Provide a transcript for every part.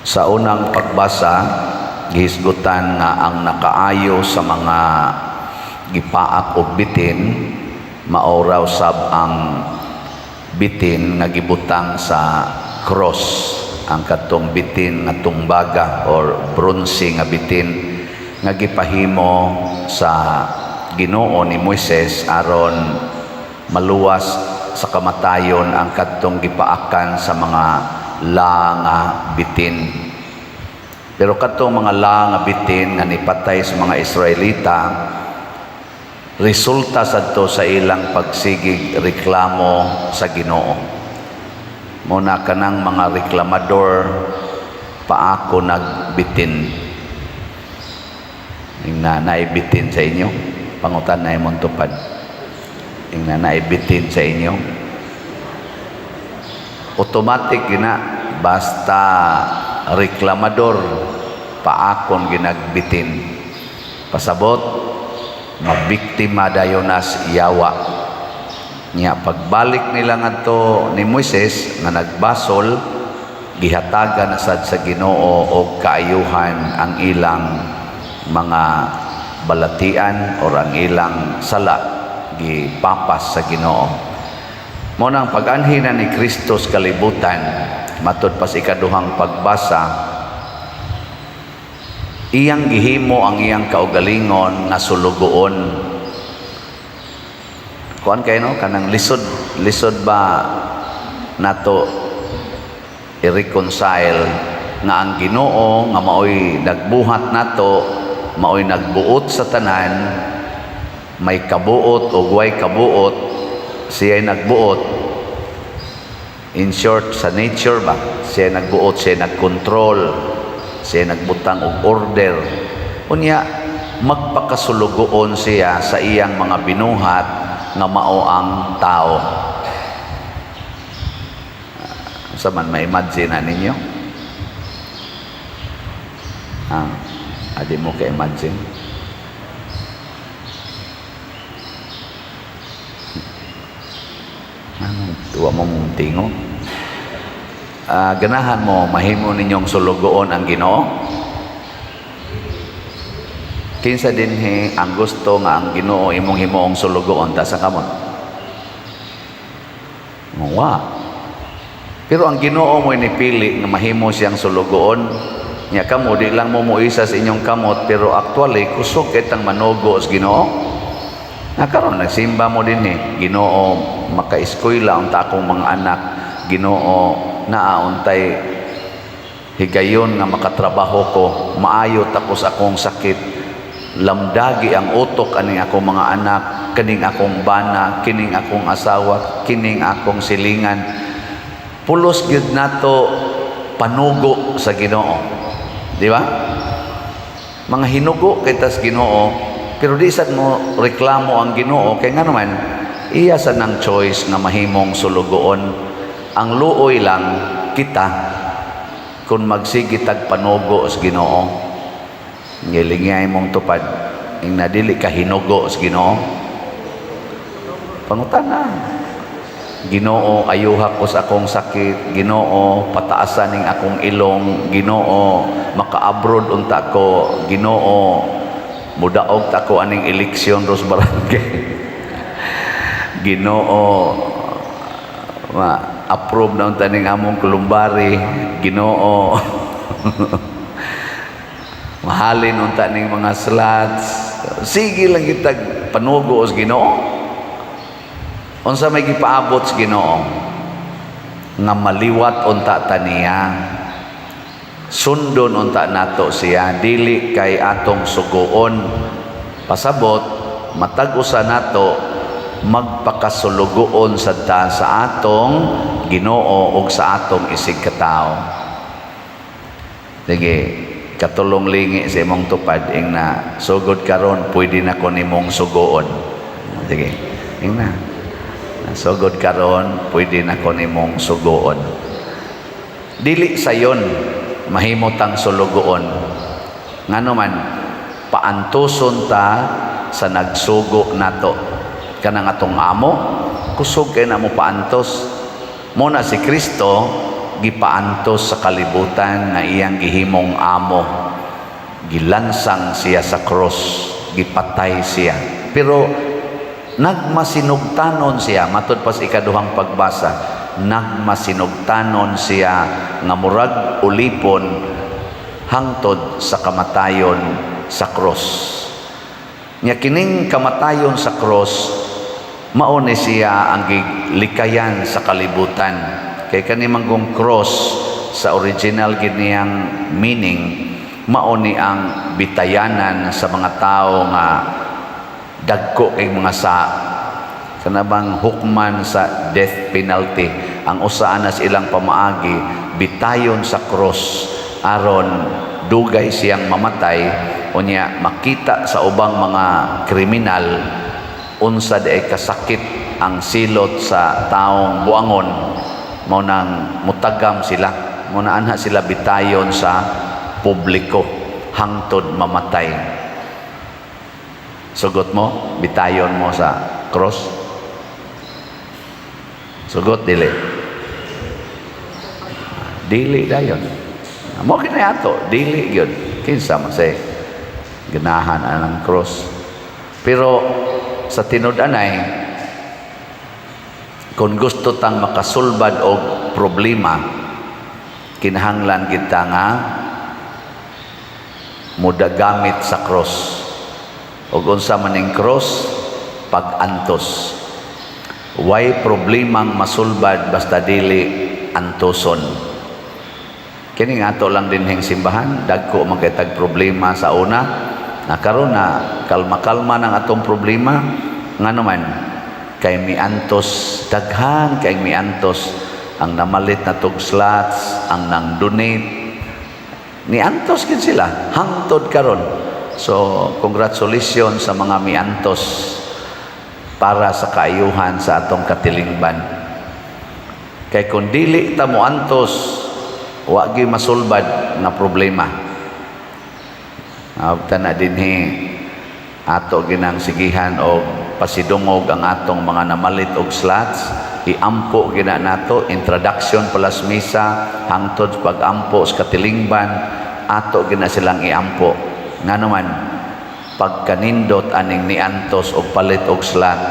Sa unang pagbasa, gihisgutan nga ang nakaayo sa mga gipaak og bitin mao raw sab ang bitin nga gibutang sa cross, ang katong bitin nga tumbaga or bronze nga bitin nga gipahimo sa Ginoo ni Moises aron maluwas sa kamatayon ang kadtong gipaakan sa mga la nga bitin. Pero kadtong mga la nga bitin nga nipatay sa mga Israelita, resulta sadto sa ilang pagsigig reklamo sa Ginoo. Mao na kanang mga reklamador paako nagbitin. Ingna naibitin sa inyo. Pangutan na imong tupad. Ingna naibitin sa inyo. Automatic gina, basta reklamador, paakon ginagbitin. Pasabot mabiktima dayon nas yawa. Nya pagbalik nila ngadto ni Moises nga nagbasol, gihatagan na sad sa Ginoo og kaayuhan ang ilang mga balatian or ang ilang sala, gipapas sa Ginoo. Mao nang pag-anhi na ni Kristo sa kalibutan, matud pa sa ikaduhang pagbasa, iyang gihimo ang iyang kaugalingon nga sulugoon. Kuan kay, no, kanang lisod lisod ba nato i-reconcile nga ang Ginoo nga maoy nagbuhat nato, maoy nagbuot sa tanan, may kabuot o way kabuot, siya'y nagbuot? In short, sa nature ba, siya nagbuot, siya nagkontrol, siya nagbutang og order, unya magpakasulugoon siya sa iyang mga binuhat nga mao ang tao? Sa man ma-imagine na ninyo? Ah, adi mo ka-imagine? Ano, tuwa mo mong tingo? Ah, ganahan mo mahimo ninyong sulugoon ang Ginoo? Kinsa dinhi ang gusto nga ang Ginoo imong himuong sulugoon? Taas ang kamot. Wa. Pero ang Ginoo mo nipili nga mahimo siyang sulugoon. Nya kamo, di lang mo moisa sa inyong kamot, pero actually kusog kitang manugo sa Ginoo. Nga karon nagsimba mo dinhi, "Ginoo, makaeskwela unta akong mga anak. Ginoo, naa untay higayon nga makatrabaho ko, maayo tapos akong sakit, lamdagi ang utok aning akong mga anak, kining akong bana, kining akong asawa, kining akong silingan." Pulos gyud nato panugo sa Ginoo. Di ba? Mga hinugo kita sa Ginoo, pero di sad mo reklamo ang Ginoo kay nga naman iya sa nang choice nga mahimong sulugoon. Ang luoy lang kita kung magsige tag panugo sa Ginoo. Ngilingay mong tupad. Ing dili ka hinugo sa Ginoo. Pangutana. "Ginoo, ayuha ko sa akong sakit. Ginoo, pataasan ning akong ilong. Ginoo, maka-abroad unta ko. Ginoo, mudaog ta ko aning eleksyon ros barangay. Ginoo, ma-approve na unta ning among kulumbari. Ginoo, mahalin unta ning mga slots." Sige lang kita panugo sa Ginoo. Unsa may gipaabot sa Ginoo? Nga maliwat unta ta niya. Sundon unta nato siya, dili kay atong sugoon. Pasabot, matag usa nato magpakasulugoon sad ta sa atong Ginoo ug sa atong isig katawo. Sige, katulong lingi sa imong tupad, ing na, "Sugod karon pwede na ko nimong sugoon." Sige, ing na. "Sugod karon pwede na ko nimong sugoon." Dili sayon mahimo tang sulugoon. Ngano man, paantuson ta sa nagsugo nato. Kanang atong amo, kusog kay na mo paantos. Mao na si Kristo gipaantos sa kalibutan nga iyang gihimong amo. Gilansang siya sa cross, gipatay siya. Pero nagmasinugtanon siya, matud pa sa ikaduhang pagbasa, nagmasinugtanon siya nga murag ulipon hangtod sa kamatayon sa cross. Nya kining kamatayon sa cross, mao ni siya ang gilikayan sa kalibutan. Kay kani manggong cross, sa original gid niyang meaning, mao ni ang bitayanan sa mga tao nga dagko kay mga sa kanabang hukman sa death penalty. Ang usa ana sa ilang pamaagi, bitayon sa cross aron dugay siyang mamatay, unya makita sa ubang mga kriminal unsa diay kasakit ang silot sa taong buangon, mao nang mutagam sila. Mao na anha sila bitayon sa publiko hangtod mamatay. Sugot mo bitayon mo sa cross? Sugot, dili? Dili dayon. Mao kini ato, dili gyud. Kinsa man say ganahan anang cross? Pero sa tinud-anay, kung gusto tang makasulbad og problema, kinahanglan kita nga mudagamit sa cross. Ug unsa man ning cross? Pag-antos. Way problemang masulbad basta dili antoson. Kini nga ato lang dinhing simbahan, dagko man kay tag problema sa una. Na karon na kalma-kalma ng atong problema, ngano man kay miantos, daghan kay miantos, ang namalit na tog slots, ang nang donate, niantos gid sila hangtod karon. So congratulations sa mga miantos para sa kaayuhan sa atong katilingban, kay kung dili ta moantos, wa gyud masulbad na problema. Abta na dinhi, ato ginang sigihan og pasidungog ang atong mga namalit og slots. Iampo gina nato, introduction palas misa hangtod pag-ampo sa katilingban, ato gina silang iampo. Ngano man, pagkanindot aning niantos og palit og slot,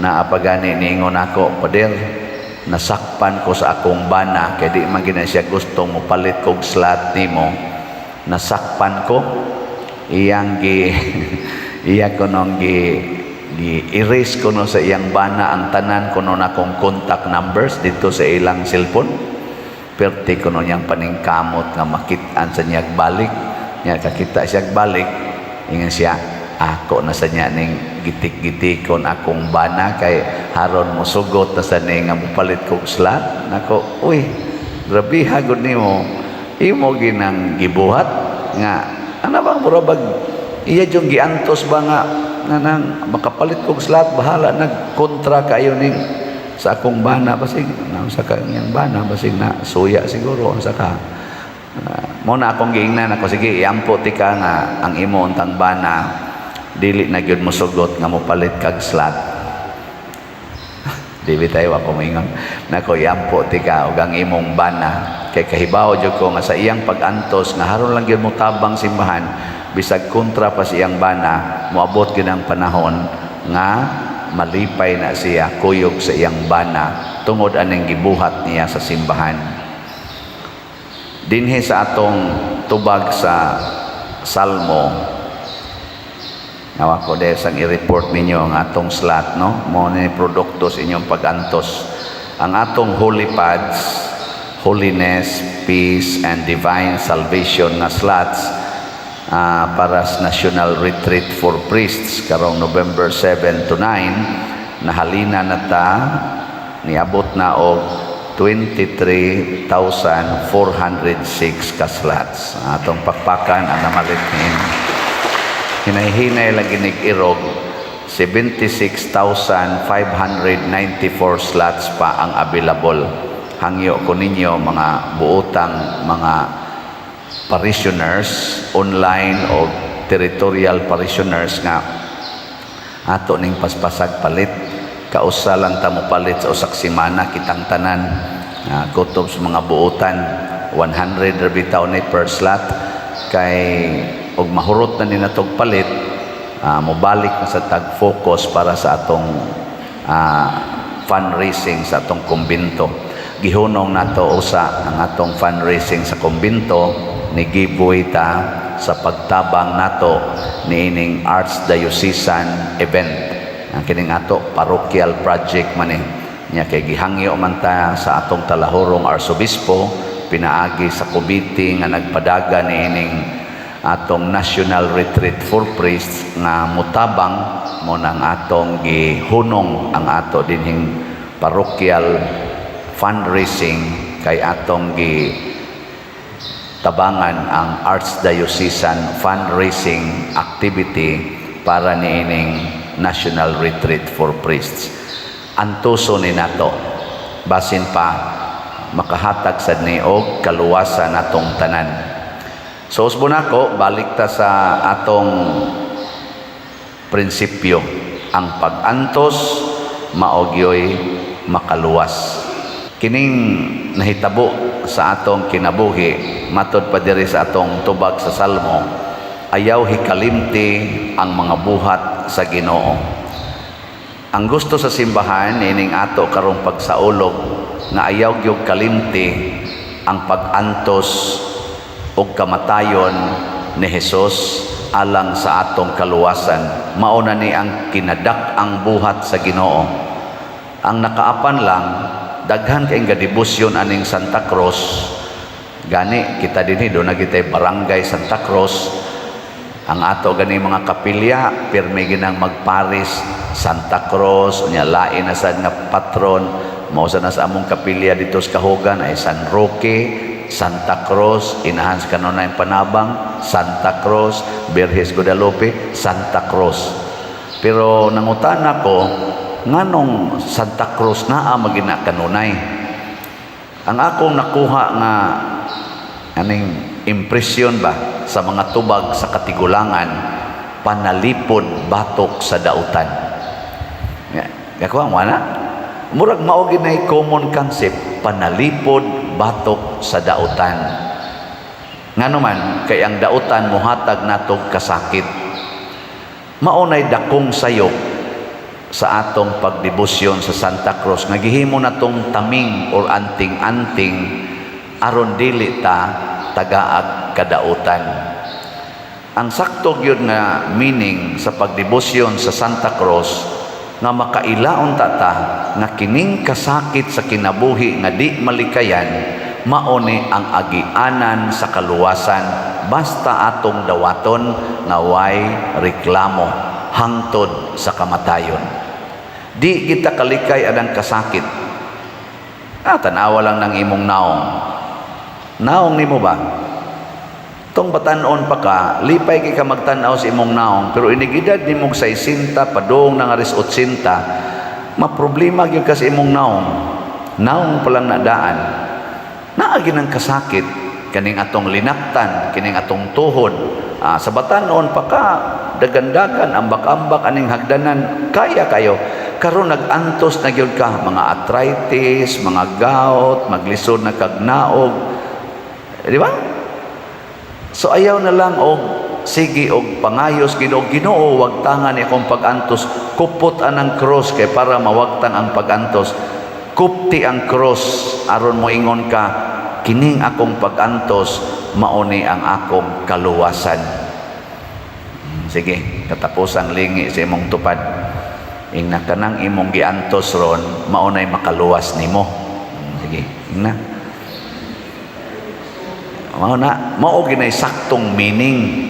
naa pa gani niingon ako, "Pader, nasakpan ko sa akong bana," kay di man gina siya gusto mo palit kog slot nimo. Nasakpan ko, iyang gi iya ko nung gi gi erase ko no sa iyang bana ang tanan ko no akong contact numbers dito sa ilang cellphone. Perti ko no niyang paningkamot nga makit-an sa niyag balik niya. Kakita siya balik, ingon siya, "Ako na sa niya ning gitik-gitikon akong bana kay haron mo sugot na sa ning nga mopalit kog slot." Nako, "Uy, grabe gud nimo, imo ginang gibuhat nga ana bang mura bag iya yung giantos ba nga nga nang makapalit kog slot, bahala nagkontra kayo ning sa akong bana." Basig na sa kanyang bana, basig na suya siguro unsa ka. Mo na akong giingnan ako, "Sige, iampo tika nga ang imo untang bana dili na gyud mosugot nga mopalit kag slot." Di bitaw ako moingon nako, "Iampo tika og ang imong bana," kay kahibaw jud ko nga sa iyang pag-antos nga haron lang gyud motabang simbahan bisag kontra pa sa iyang bana, moabot gyud ang panahon nga malipay na siya kuyog sa iyang bana tungod aning gibuhat niya sa simbahan. Dinhi sa atong tubag sa Salmo. Nawa ko dahil sang i-report ninyo ang atong slot, no? Mo ni produkto sa inyong pag-antos. Ang atong holy pads, holiness, peace, and divine salvation nga slots para sa National Retreat for Priests karong November 7 to 9, nahalina na ta, niabot na og 23,406 ka slots. Atong pakpakan ang namalit niini. Hinay-hinay lang ginig irog, 76,594 slots pa ang available. Hangyo ko ninyo, mga buotang mga parishioners online o territorial parishioners, nga ato ning paspasag palit. Kausa lang ta mo palit sa usak semana kitang tanan. Kutob sa mga buotan, 100 ra bitaw ni per slot kay og mahurot na ni natog palit, mobalik na sa tag focus para sa atong fundraising sa atong kumbinto. Gihunong nato usa ang atong fundraising sa kumbinto ni giveaway ta sa pagtabang nato niining Archdiocesan event. Ang kining ato parochial project man eh. Nya kay gihangyo man ta sa atong talahurong arsobispo pinaagi sa committee nga nagpadaga niining atong National Retreat for Priests nga mutabang mo nang atong gihunong ang ato dinhing parochial fundraising kay atong gi tabangan ang Archdiocesan fundraising activity para niining National Retreat for Priests. Antuso ni nato, basin pa makahatag sad ni og kaluwasan natong tanan. So usbon nako, balik ta sa atong prinsipyo, ang pag-antos mao gyoy makaluwas. Kining nahitabo sa atong kinabuhi, matod pa diri sa atong tubag sa Salmo, ayaw hikalimti ang mga buhat sa Ginoo. Ang gusto sa simbahan ining ato karong pagsaulog nga ayaw gyud kalimti ang pag-antos ug kamatayon ni Hesus alang sa atong kaluwasan. Mao na ni ang kinadak-ang buhat sa Ginoo. Ang nakaapan lang, daghan kay nga debosyon aning Santa Cruz. Gani kita dinhi duna gitay Barangay Santa Cruz. Ang ato gani mga kapilya pirmi ginang magparis Santa Cruz, unya lain na sad nga patron. Mao sa na sa among kapilya dito sa Kahugan ay San Roque, Santa Cruz, inahan sa kanunay Panabang, Santa Cruz, Birhes Guadalupe, Santa Cruz. Pero nangutana ko nganong Santa Cruz naa magina kanunay. Ang akong nakuha nga aning impresyon ba sa mga tubag sa katigulangan, panalipod batok sa dautan. Gakuha mo na? Murag mao ginay common concept, panalipod batok sa dautan. Ngano man kay ang dautan mohatag natog kasakit. Mao nay dakong sayop sa atong pagdebosyon sa Santa Cruz nga gihimo natong taming or anting-anting aron dili ta tagaag kadautan. Ang sakto gyud nga meaning sa pagdebosyon sa Santa Cruz nga makailaon ta ta nga kining kasakit sa kinabuhi nga di malikayan, mao ni ang agianan sa kaluwasan basta atong dawaton nga way reklamo hangtod sa kamatayon. Di kita kalikay anang kasakit. Tanawa lang ng imong naong. Naong nimo ba? Tong batan-on pa ka, lipay kay ka magtan-aw sa imong naong, pero inig-edad nimong 60, padung na nga ris 80, maproblema gyud ka sa imong naong. Naong pa lang nadaan. Naa gyud ang kasakit kaning atong linaktan, kining atong tuhod. Sa batan-on pa ka, dagandagan, ambak-ambak aning hagdanan, kaya kayo. Karon nag-antos na gyud ka, mga arthritis, mga gout, maglisod na kag naog. Di ba? So ayaw na lang og sige og pangayos Ginoo, "Ginoo, wagtangan ni akong pag-antos, kupot anang cross kay para mawagtang ang pag-antos." Kupti ang cross aron moingon ka, "Kining akong pag-antos mao ni ang akong kaluwasan." Sige, katapusang lingi sa imong tupad. Ingna kanang imong giantos ron mao nay makaluwas nimo. Sige, ingna. Mao na, mao ginay saktong meaning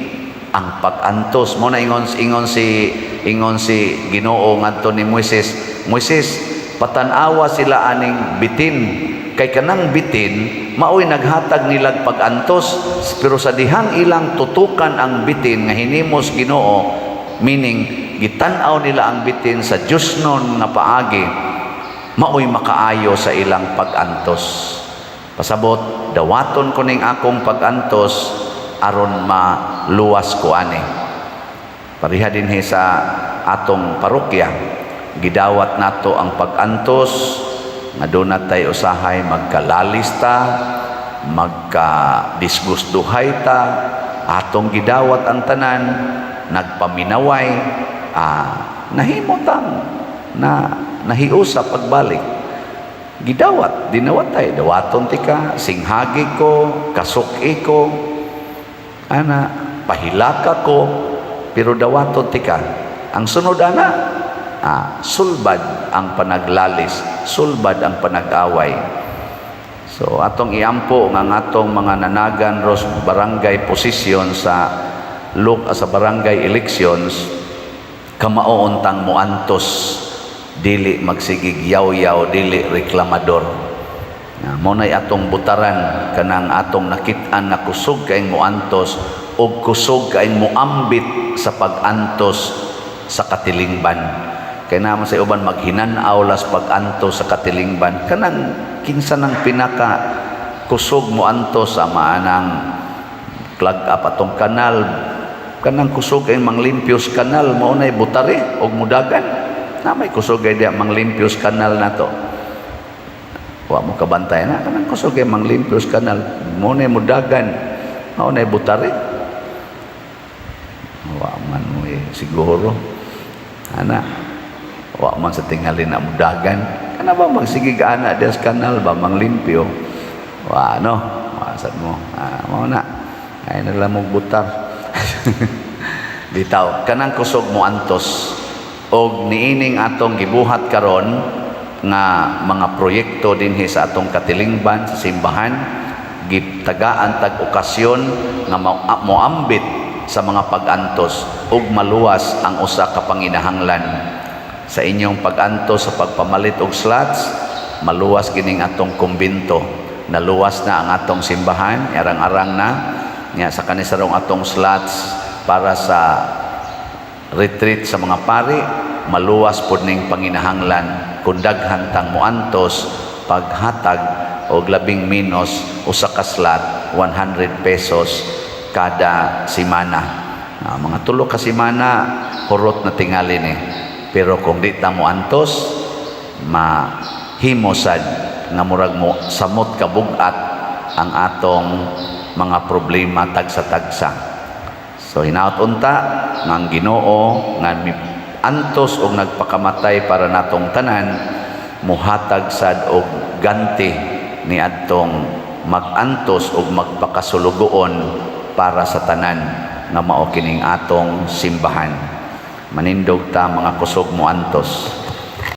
ang pag-antos. Mao na ingon si Ginoo ngadto ni Moises, "Moises, patan-awa sila aning bitin kay kanang bitin mao'y naghatag nilag pag-antos." Pero sa dihang ilang tutukan ang bitin nga hinimos Ginoo, meaning gitan-aw nila ang bitin sa Diyosnon nga paagi, mao'y makaayo sa ilang pag-antos. Pasabot, dawaton ko ning akong pag-antos aron maluwas ko ani. Pareha dinhi sa atong parokya, gidawat nato ang pag-antos, Nga doon tay usahay magkalalis ta, magka-disgustuhay ta, atong gidawat ang tanan, nagpaminaway, nahimo tang na nahiusa pagbalik. Gidawat, dinawatay, dawaton tika, singhagi ko, kasuki ko, ana, pahilaka ko, pero dawaton tika. Ang sunod ana, sulbad ang panaglalis, sulbad ang panag-away. So atong iampo nga ang atong mga nanagan ros barangay posisyon sa look sa barangay elections, kamao untang muantos, dili magsigig yaw-yaw, dili reklamador. Na mo nay atong butaran kanang atong nakit-an nga kusog kaayong muantos og kusog kaayong muambit sa pag-antos sa katilingban. Kay naman sa uban maghinan-aw las pag-antos sa katilingban, kanang kinsa nang pinaka kusog mo antos sa maanang plug up atong kanal, kanang kusog ay manglimpyos kanal, mao nay butari og mudagan na may kusog ay diya manglimpyos kanal nato. Wa mo kabantay na kanang kusog ay manglimpyos kanal, mao nay mudagan, mao nay butari. Wa man mo eh, siguro ana, wa man sa tingali na mudagan. Kana ba magsigig ana diya sa kanal ba manglimpyo? Wa no, wa sad mo. Mao na ay nagla mo butar. Bitaw kanang kusog mo antos og niining atong gibuhat karon nga mga proyekto dinhi sa atong katilingban sa simbahan, gitagaan tag okasyon nga moambit sa mga pag-antos ug maluwas ang usa ka panginahanglan sa inyong pag-antos sa pagpamalit og slots. Maluwas kining atong kumbinto, naluwas na ang atong simbahan, arang-arang na nya sa kanisarong atong slots para sa retreat sa mga pari. Maluwas pod ning panginahanglan kung daghan tang moantos paghatag og labing menos usa ka slot, 100 pesos kada semana. Mga 3 ka semana hurot na tingali ni, pero kung di ta moantos, mahimo sad nga murag mo samot kabugat ang atong mga problema tagsa-tagsa. So hinaot unta nga ang Ginoo nga antos og nagpakamatay para natong tanan, muhatag sad og ganti ni adtong magantos og magpakasulugoon para sa tanan nga mao kining atong simbahan. Manindog ta, mga kusog mo antos.